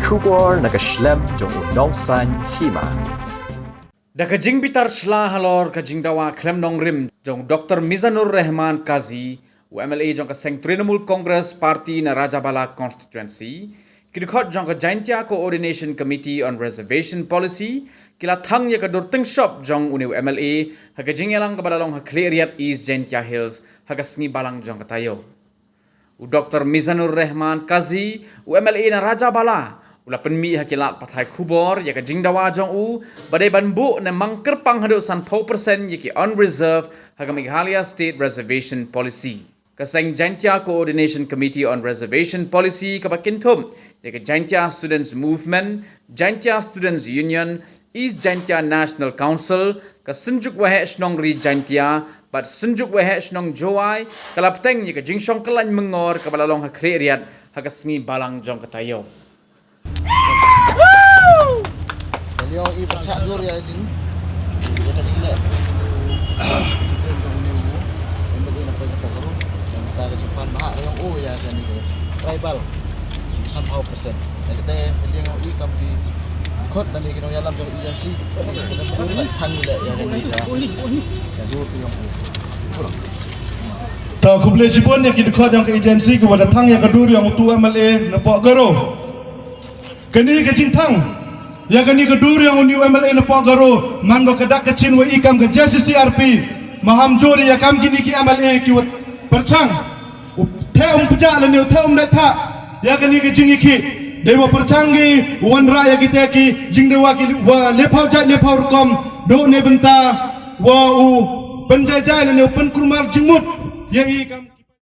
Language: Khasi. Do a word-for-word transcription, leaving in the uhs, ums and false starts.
Khubor na ka shlem jong u Nongsaiñ Hima. Da ka jingbitar shla halor ka jingdawa khlem nongrim jong Doctor Mizanur Rahman Kazi, u M L A jong ka seng Trinamool Congress Party na Rajabala Constituency, ki dkhot jong ka Jaintia Coordination Committee on Reservation Policy ki la thang ïa ka dur tyngshop jong une u M L A ha ka jingïalang kaba la long ha Khliehriat, East Jaintia Hills, ha ka sngi Balang jong ka taïew. U Doctor Mizanur Rahman Kazi, u M L A na Rajabala, u la pynmih ha ki lad pathai khubor ïa ka jingdawa jong u ba dei ban buh ne mang kyrpang haduh sanphew percent ïa ki unreserved ha ka Meghalaya State Reservation Policy. Ka seng Jaintia Coordination Committee on Reservation Policy kaba kynthup ïa ka Jaintia Students Movement, Jaintia Students Union, East Jaintia National Council, ka Synjuk Waheh Shnong Ri Jaintia bad Synjuk Waheh Shnong Jowai, ka la bteng ïa ka jingshong kyllaiñ myngor kaba la long ha Khliehriat ha ka sngi Balang jong ka taïew. Beliau i pyrshah jur ïa jing. Ïa ka jing leh. Ïa ka jing leh. Ïa ka jing pan bahak ïa u ïa ka ni tribal. Sanphew percent. Ïa kata beliau i kam ki khot dan ki nongïalam jong agency. Jur leh tang leh ïa ka ni ïa. Ïa jur ki ïa u. Ta khublei shibun ïa ki dkhot jong ka agency kiba da thang ïa ka dur ïa utu M L A na Pok Garo. Kane ka jingthang ïa kane ka dur ïa une u M L A na Pok Garo, man ba ka dak ka chin wa i kam ka J C C R P, maham jur ïa kam kine ki M L A ki wa pyrshang. U the um pjah lane u the um leh thah ïa kane ka jingïakhih. Dei wa pyrshang ki wanrah ïa kita ki jingdewa ki wa lephaw jait lephaw rukom, duh ne bynta wa u pynjai jai lane u pynkulmar jingmut ïa i kam.